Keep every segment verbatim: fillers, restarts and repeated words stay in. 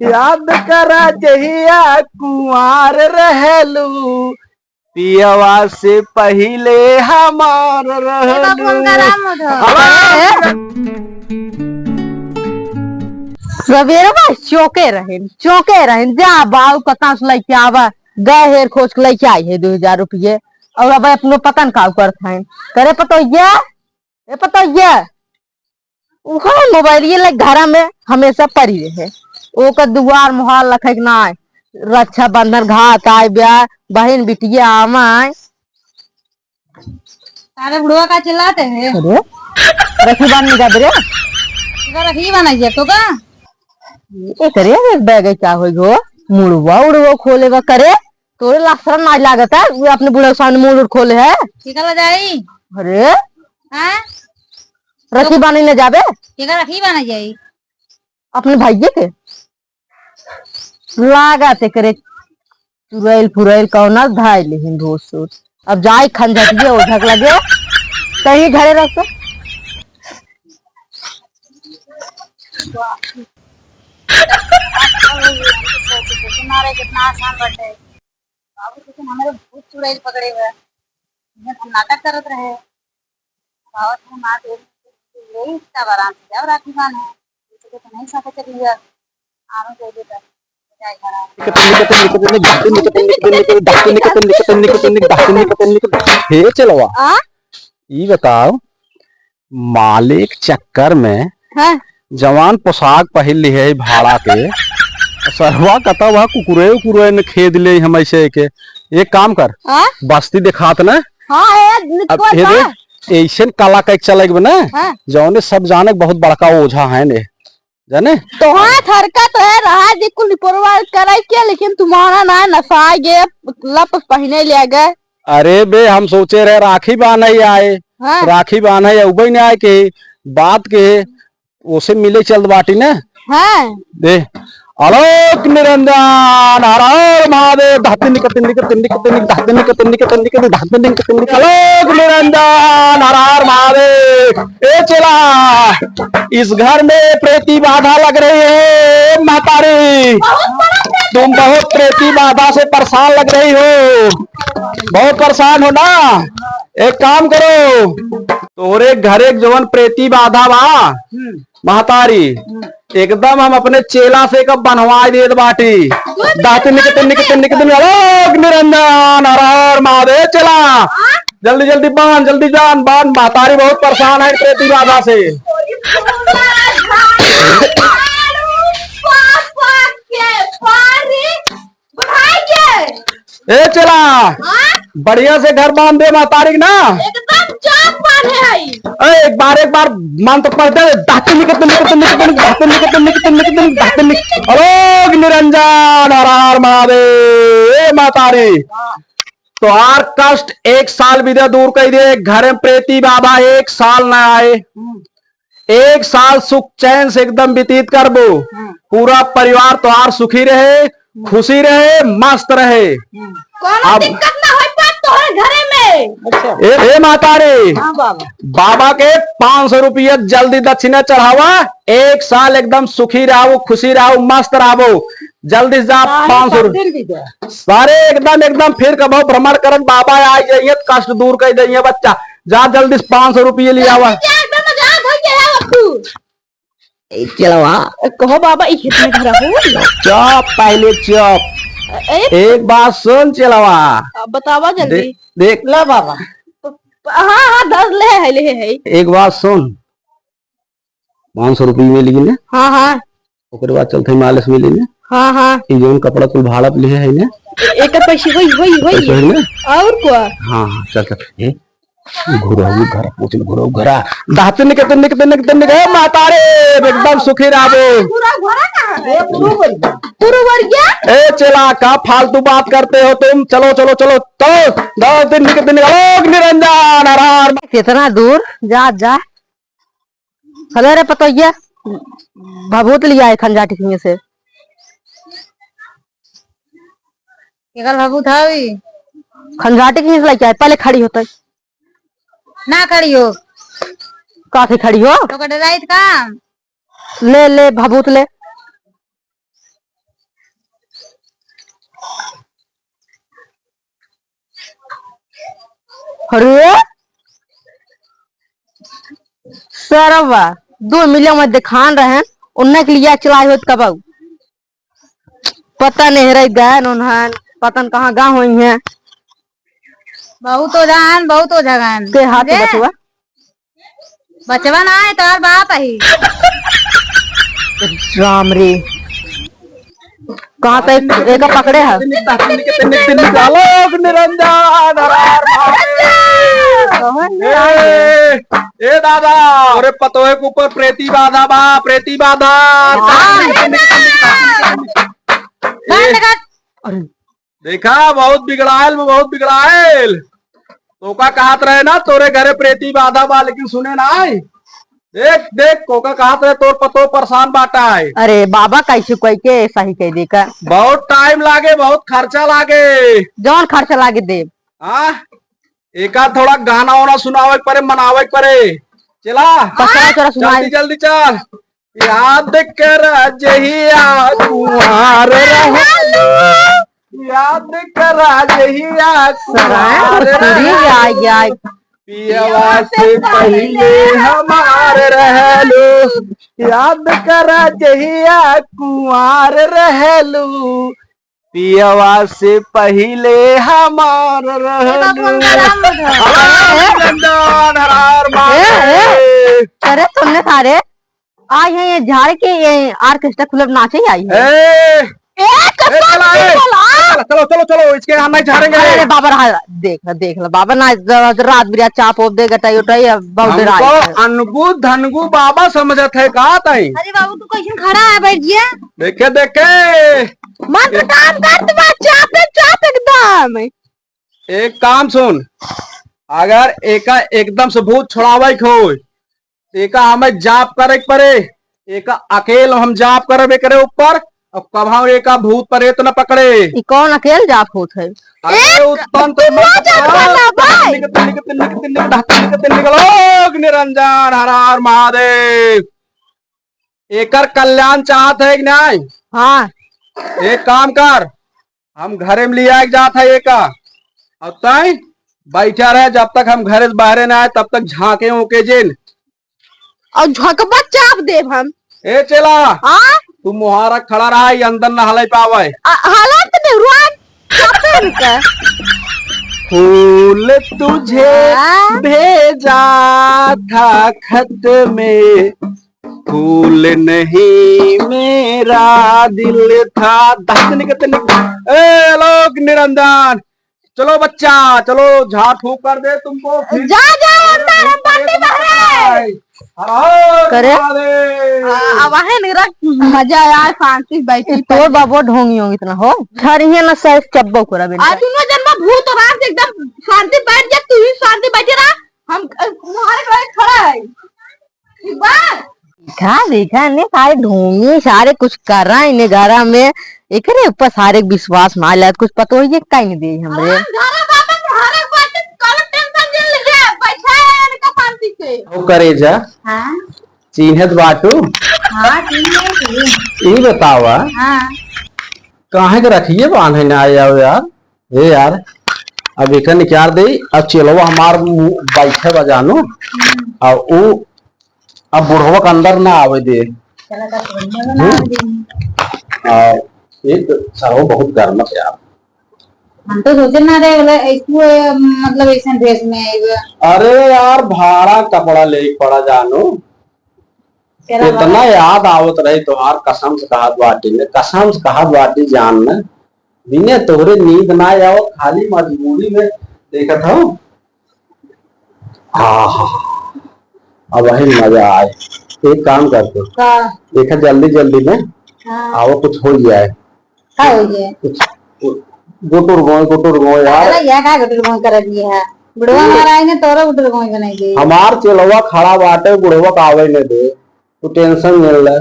याद करा जहिया कुंवार रहलू, पियवा से पहिले हमार ए बाबू, रहलू। हमका राम उधर। हमार ए? सबेरे बा चौके रहेन, चौके रहेन, जा बाऊ कता से लइके आवा, गए हेर खोज के लइके आई है दो हजार रुपये, और अब अपनो पता न का करत हैं। करे पतोहिया, ए पतोहिया, उहो मोबाइलिए ले घरा में हमेशा पड़ी रहे। ओकर दुआर मोहार लखे के नाय, रक्षाबंधन घात आए ब्या, बहिन बिटिया आवे। अरे बुढ़वा का चिल्लाते हैं? अरे, रखी बांध निकाल रे। इधर रखी बनाई है तो का? ए करे, एक बैग का होई गो? मुड़वा उड़वा खोले बा करे। तोरे लाज शरम नाई लागत है, वो अपने बुढ़ऊ सामने मुंह उठ खोले है। केकर ला जाई? अरे, हाँ? रखी बानी न जाबे? केकर रखी बानी जाई? अपने भाइये के। लागत एकरे चुरैल फुरैल कौना धाय लेहिन भोसुर। अब जाई खंजटिए ओझक लगे, कहीं घरे रह तो। सोचे, सोचे, मारे कितना आसान बाटे। बाबू लेकिन हमारे भूत चुड़ैल पकड़े हुए हैं। इधर हम नाटक करत रहे। बाबा तुम ना दे, यही इतना आराम से जाओ राखी बांधे। ये तो नहीं साथे चली गया। आराम से दे दे। जाए घर आ। हे चलवा, आ? ई बताओ, मालिक चक्कर में हाँ। जवान पोशाक पहिर लिहे है भाड़ा के, सरवा कता हुआ कुकुरे उकुरे ने खेद ले हम ऐसे के। एक काम कर, हाँ? बस्ती दिखात ना। हाँ, है, अब निकल हे बा। दे, ऐसन कला का एक चलेग बना, हाँ। जौने सब जाने बहुत बड़का ओझा है ने, जाने? तो हाँ, थरका तो है, रहा जी कुल निपोरवा करे के, लेकिन तुम्हारा ना नसाए गे, लप पहिने ले गए। अरे बे, हम सोचे रहे राखी बान्हे आए, हाँ। राखी बान्हे उबई ने आए के बात के ओसे मिले चलत बाटी ना। हाँ। दे, अलोक निरंजन, हर हर महादेव, धतिनिक तिनिक तिनिक तिनिक, धतिनिक तिनिक तिनिक, धतिनिक तिनिक, अलोक निरंजन, हर हर महादेव। ए चेला, इस घर में प्रेती बाधा लग रही है महतारी, तुम बहुत प्रेती बाधा से परेशान लग रही हो, बहुत परेशान हो ना। एक काम करो, तोहरे घरे जवन प्रेती बाधा बा, हम्म। महतारी, हम्म। एकदम हम अपने चेला से एक बनवाई देत बाटी। दाते निकते, निकते, निकते, अलोक निरंजन, हर हर महादेव। चेला, हाँ? जल्दी, जल्दी बांध, जल्दी जान, बांध, महतारी बहुत परेशान है प्रेती बाधा से। बुढ़ाई के। ए चेला, हाँ? बढ़िया से घर बांध दे महतारी के ना। एकदम चौक बांधे हई। ए, एक बार, एक बार मंत्र पढ़ दे। दाते निकते, निकते, निकते, निकते, दाते निकते, निकते, निकते, दाते निक-, अलोक निरंजन, हर हर महादेव। ए महतारी, तोहार कष्ट एक साल बिदा दूर कर दे। घर में प्रेती बाबा एक साल ना आए। हम्म। एक साल सुख चैन से एकदम व्यतीत करबो। हम्म। पूरा परिवार तोहार सुखी रहे, हम्म। खुशी रहे, मस्त रहे। हम्म। कोनो अब दिक्कत ना होई पात तोहरे घरे में। अच्छा। ए, ए माता रे, हाँ बाबा। बाबा के पाँच सौ रुपया जल्दी दक्षिणा चढ़ावा। एक साल एकदम सुखी रहो, खुशी रहो, मस्त रहो। जल्दी से जा, सारे पाँच सौ रुपया। सारे एकदम, एकदम फिर कबो भ्रमण करन बाबा आ जाइए, कष्ट दूर कर देइए बच्चा। जा जल्दी से पाँच सौ रुपये ले आवा। जा, एकदम जा, धोई के आवा तू। ए, चलवा। कहो बाबा, ई खेत में घर हो? चुप, पहले चुप। ए? एक बात सुन चलवा। अब बतावा जल्दी। दे-, देख। ला बाबा। हाँ, हाँ, दस ले है, ले है। एक बात सुन। पाँच सौ रुपये में लेकिन ना। हाँ, हाँ। ओकरे बाद चलते मालिश में लेने। हाँ, हाँ। ई जौन कपड़ा कुल भाड़ा पे लिहे है ना। एकर पैसे होई, होई, होई। पैसे होई ना? और का? हाँ, हाँ, चल, चल। ए, घुरहु घर, पूछ ले, घुरहु घरा। दहते निकते, निकते, निकते, निकते, ए, माता रे, एकदम सुखी रहबो। घुरहु घरा कहाँ है? पुरुवरिया। पुरुवरिया? ए, चेला, का फालतू बात करते हो तुम? चलो, चलो, चलो, चलो। दस दिन निकते, निकते, अलोक निरंजन, हर हर। कितना दूर? जा, जा। हलो रे पतोहिया, भभूत लिया है खंजाटी के हियाँ से। केकर भभूत हवी? खंजाटी के हियाँ से लेके आए, पहले खड़ी होते। ना खड़ी हो। का के खड़ी हो? तो का डराइत का? ले, ले, भभूत ले। अरे सरवा, दो मिले में देखान रहन, उन्ने के लिए चलाए होत कबऊ। पता नहीं रह गए उन्हन, पता न कहाँ गा होई हैं। बहुत ओझा हन, बहुत ओझा गए हन। के हाथ समझे? बचवा? बचवा ना है, तोर बाप ही। राम रे, कहाँ से एक, एक पकड़े है? आलोक निरंजन, हर हर महादेव। कौन है? ए, ए दादा, अरे पतोहे के ऊपर प्रेती बाधा बा, प्रेती बाधा। हाँ। ए, अरे देखा, बहुत बिगड़ायल में बहुत बिगड़ायल। तोका कहत रहे ना, तोरे घरे प्रेती बाधा बा, लेकिन सुने ना आई। देख, देख, कोका कहत रहे, तोर पतो परेशान बाटा है। अरे बाबा, कैसे कोई के सही कह दे का? बहुत टाइम लागे, बहुत खर्चा लागे। जौन खर्चा लागे देब। हाँ, एका थोड़ा गाना वाना सुनावे के परे, मनावे के परे। चला, पचरा चोरा सुनाए। जल्दी, जल्दी चल। याद कर जहिया कुंवार रहलू, याद कर जहिया कुंवार सराय मसूरी रहलू। आय, आय। पियवा से पहिले हमार रहलू, याद कर जहिया कुंवार रहलू, पियवा से पहिले हमार ए बाबू, रहलू। हमका राम बुझा। हमार ए? चंदन, हमार ए, ए। मारे। अरे सुनने सारे, आज है ये झाड़ के ये ऑर्केस्ट्रा क्लब नाचे ही आई है। ए, ए, ए, चला, ए, चला। चलो, चलो, चलो, इसके यहाँ नहीं झाड़ेंगे। अरे, अरे, बाबा रहा, देख लो, देख लो, बाबा ना, ज-, ज-, रात बिरात चाप ओप दे, गटाई उटाई, अब बहुत डर आई हमको है। अनगु धनगु बाबा समझत है का ताई? अरे बाबू, तू कैसे खड़ा है, बैठ गया? देखे, देखे। मन तो काम कर, तू बात चाप, चाप एकदम। एक काम सुन, अगर एका एकदम से भूत छोड़ावे के होय, एका हमें जाप करे के परे, एका अकेल हम जाप करबे करे ऊपर, और कभाव एका भूत प्रेत न पकड़े। ई कौन अकेल जाप होत है? अरे ए, उत्पन्न तो तू मत ना जान कर। पाला भाई। तिन्निक, तिन्निक, तिन्निक, तिन्निक, तिन्निक, तिन्निक, लोक निरंजन, हर हर महादेव। एकर कल्याण चाहत है कि नहीं? हाँ। एक काम कर, हम घरे में लिया के जात है एका, और तय बैठा रहे, जब तक हम घरे से बाहरे ना आए, तब तक झांके ओके जिन। और झकबा चाप देब हम। ए चेला, हाँ? तू मुहारा खड़ा रहा, ये अंदर न हलाई पावे। आ, हालत में रुआन चापे उनका। फूल तुझे हाँ? भेजा था खत में, फूल नहीं मेरा दिल था। दस निकट निक-, ए, लोक निरंजन, चलो बच्चा, चलो झाड़ फूंक कर दे तुमको, फिर जा, जा, अंदर हम बाटी बहरे। हर हर करे? महादेव। आ, अब आहे निरा मजा आया, शांति से बैठी तोर बाबो ढोंगी होंगी इतना हो। ठहरिए ना, सर चब्बो करा बिन। आ, दोनों जन में भूत और राम से एकदम शांति बैठ जा, तू ही शांति बैठे रहा, हम, अ, मुहारे के लगे खड़ा है। ठीक बा? देखा, देखा, ने सारे ढोंगी, सारे कुछ कर रहा है इन्हें घरा में। एकरे ऊपर सारे के विश्वास ना लेत, कुछ पतो ही है कहीं नहीं दे हमरे। हमार घरा बाटे, मुहारे बाटे, कौनो tension जिन ले, बैठा है इनका शांति से। ओ करेजा, हाँ। चीन्हत बाटू? हाँ, चीन्हे, चीन्हे। ई बतावा, हाँ। काहे के रखिए बांधे ना आया हो यार? ए यार, अब एकर निकार दे, अब चेलवा हमार मुंह बैठे बा जानो, हम्म। अब उ, अब बुढ़वा के अंदर ना आवे दे। चला, तो बढ़िया बना हम्म। दे। आ, एक सरवा बहुत गरमत यार। हम तो सोचे ना रहे, बोले, ऐसू, ए, मतलब, ऐसन dress में आइबे। अरे यार, भाड़ा कपड़ा ले पड़ा जानो। चला इतना बाबा। याद आवत रही तोहार, कसम से कहत बाटी ने, कसम से कहत बाटी जान ने, बिने तोहरे नींद ना आवत, खाली मजबूरी में देखत हूँ। आहा, अब वही मजा आए। एक काम कर तू, का? देखा जल्दी जल्दी में हाँ। आओ, कुछ हो जाए। का हो जाए? कुछ गुटुर गोय, गुटुर गोय यार। अरे, यह का गुटुर गोय कर दिए है? बुढ़वा हमारा आए ने तोरा गुटुर गोय बनाई दे। हमार चेलवा खड़ा बाटे, बुढ़वा का आवे ने दे। तू tension न ले।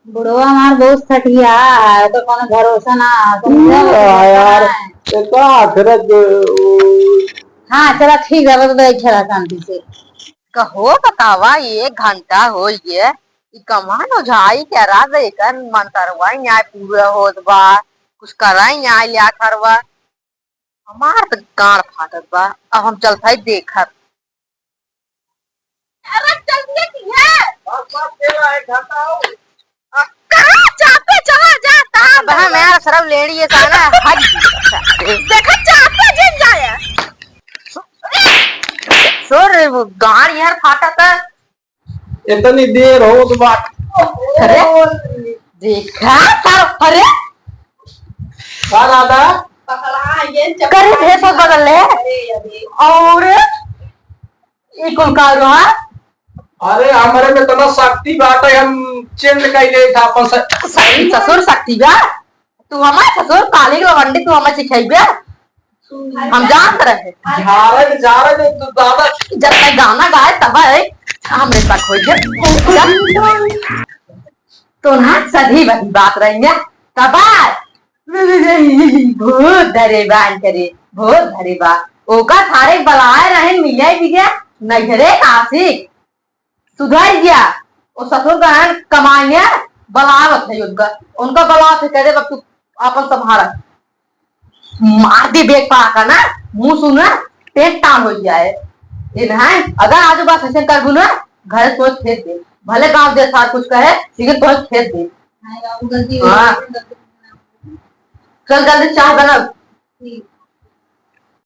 बुढ़वा हमार बहुत सठिया है, ओकर कोनो भरोसा ना है, ओकर बुढ़वा का भरोसा यार, ना है। एका आखिरत, उ हाँ, चला ठीक है, बस बैठ रहा शांति से। कहो बतावा, एक घंटा हो गए, ई कमान ओझाई के रात एकर मंतरवा न्याय पूरा होत बा, कुछ कराई न्याय लिया खरवा। हमार त गाड़ फाटत बा, अब हम चलत हई देखत। अरे चल दिया कि है? बस, बस, तेरा एक घंटा हो। आ, कहाँ चापे चला जाता है? अब हम यार सरब लेड़ी है साला, हट। देखा चापे जिन जाए। सो रे, वो गाड़ यार फाटत है। इतनी देर होत बाटे। अरे, देखा सर, अरे। का दादा? करे भेष बदल ले। अरे, अरे। और ई कुल का रहा? अरे, हमरे में इतना शक्ति बाटे, हम change कर देत है अपन से। ससुर शक्ति बा? तू हमार ससुर काली लवंडी, तू हमें सिखाइबे? हम जानत रहे। झारे, झारे दे तू दादा। जब तक गाना गाए तब है, हमरे तक हो गया। तो ना सधी बही बात रही है, तब है। भूत धरे बान करे, भूत धरे बा। ओका सारे बलाए रहे, मिले भी गया, नैहरे काशी। सुधर गया। वो ससुर का है कमाइए, बलावत है उनका, उनका बलावत है, कह दे, "अब तू आपन संभाल।" मार दे बेग पा का ना, मुंह सुना, पेट टान हो गया है। ये ना है, अगर आज बात ऐसे कर दू ना, घर सोच फेंक दे, भले गांव दे सार कुछ कहे, लेकिन सोच फेंक दे। हाँ। चल जल्दी चाय बना।